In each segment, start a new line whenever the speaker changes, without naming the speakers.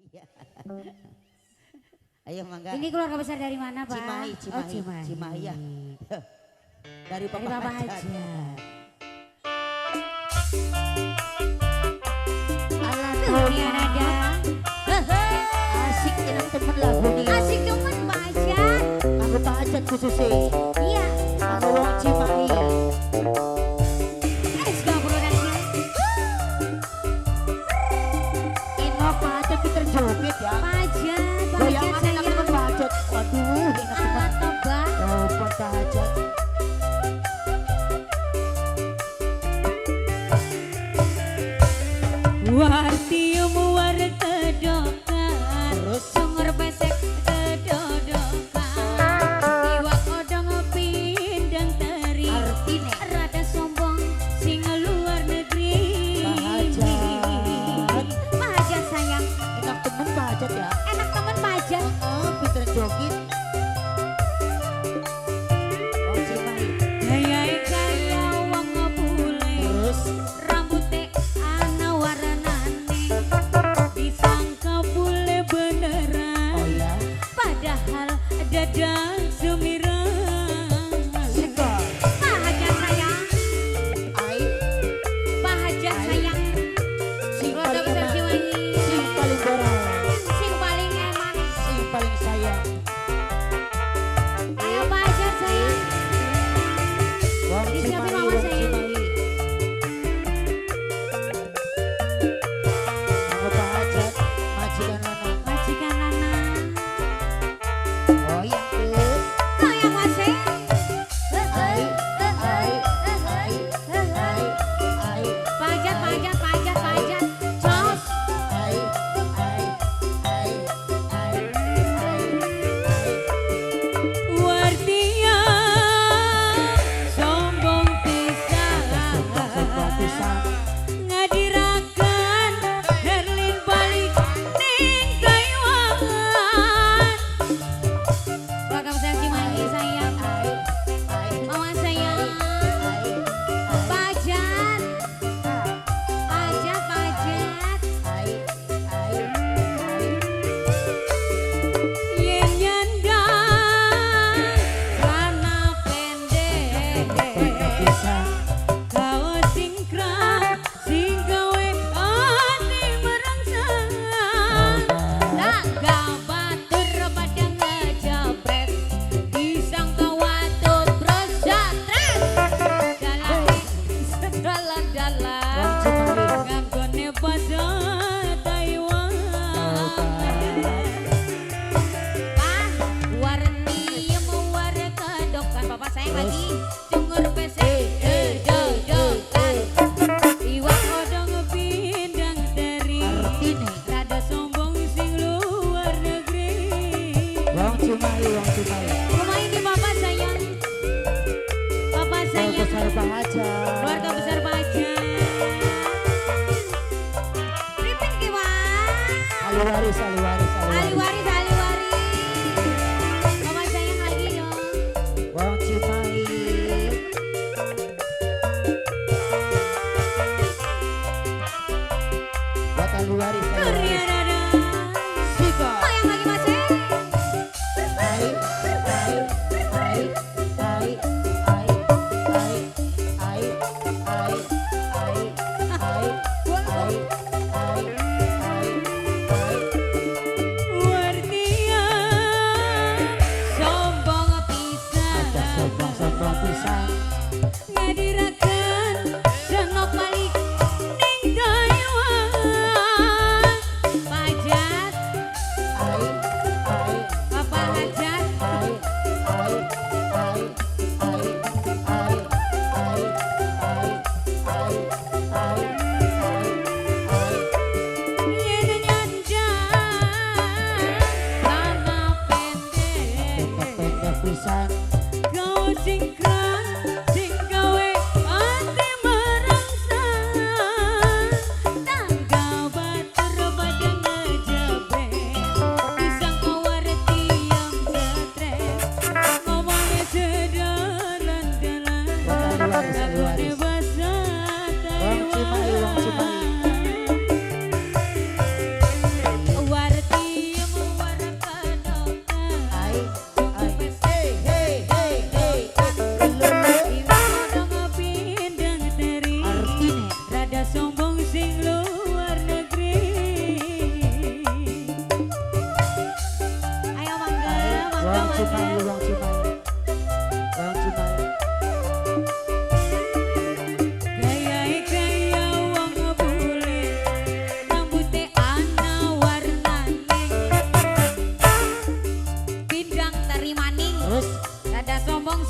Iya. Ayo mangga.
Ini keluarga besar dari mana, Pak?
Cimahi, Cimahi.
Oh, Cimahi.
Cimahi ya. Dari Bapak,
dari Bapak
Hajat.
Dunia nada.
Asik enak temen lagu nih.
Asik temen Pak Hajat.
Aku Pak Hajat khususnya.
Iya.
Aku wong Cimahi. Inok Pak Hajat pinter joget ya.
Pak Hajat, Pak Hajat sayang.
Pak Hajat. Waduh, enak temen. Oh, Pak Hajat.
Wartium war kedokan, sumur pesek kedodokan, iwak odong pindang teri, rada sombong sing luar negeri.
Pak Hajat,
Pak Hajat sayang,
enak temen Pak Hajat ya,
enak temen Pak Hajat.
Oh, pinter joget. Oh, Cimahi.
Gaya kaya wong bule,
terus
rambute ana warnane, disangka bule beneran.
Oh iya.
Padahal dadak sumirang.
Sika.
Pak Hajat sayang,
Ai,
Pak Hajat sayang,
sing
keluarga
paling
besar
enak,
Cimahi,
sing paling boral,
sing paling eman.
Sing paling sayang.
Ayo Pak Hajat sayang,
Wong
disiapin
Cimahi,
mama
wong
sayang.
Cimahi. Aku Pak Hajat, majikan lanang.
Majikan lanang.
Goyang terus.
Goyang wase.
Ai, ai, ai, ai, ai.
Pak Hajat, Pak Hajat, Pak Hajat, Pak Hajat. Jos.
Ai, ai, ai, ai, ai, ai.
Wartia sombong pisan,
Sombong pisan.
Ngadirakan Herlin balik ning Taiwan. Keluarga besar Cimahi sayang,
Ai, ai,
mama sayang,
ai, ai,
Pak Hajat, Pak Hajat, Pak Hajat.
Ai, ai, ai.
Yen nyandang celana pendek,
Pisan.
kaos singkrang sing gawe ati merangsang. Tangga batur pada ngejepret, disangka watu prosatres. Dalane sedalan-dalan,
Wong Cimahi.
nganggone basa Taiwan. Pak, warni war kedokan, Bapak sayang lagi. Cungur pesek kedodokan, iwak odong pindang teri,
Artine.
Rada sombong sing luar negeri.
Wong Cimahi, wong Cimahi.
Rumah ini Bapak sayang, Bapak
Keluarga
sayang,
besar Pak Hajat.
Keluarga besar Pak Hajat. Pripun ki, Pak?
Ahli waris, ahli waris, ahli
Ahli
waris.
waris, ahli waris. Bapak sayang lagi dong.
Wong Cimahi. Buat ahli waris, ahli
Kurnia
waris.
dada.
Sika.
Goyang lagi Mas.
Ai, ai, ai, ai, ai, ai, ai, ai, ai, ai, ai, ai, ai, ai.
Wartia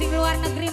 Sing luar negeri.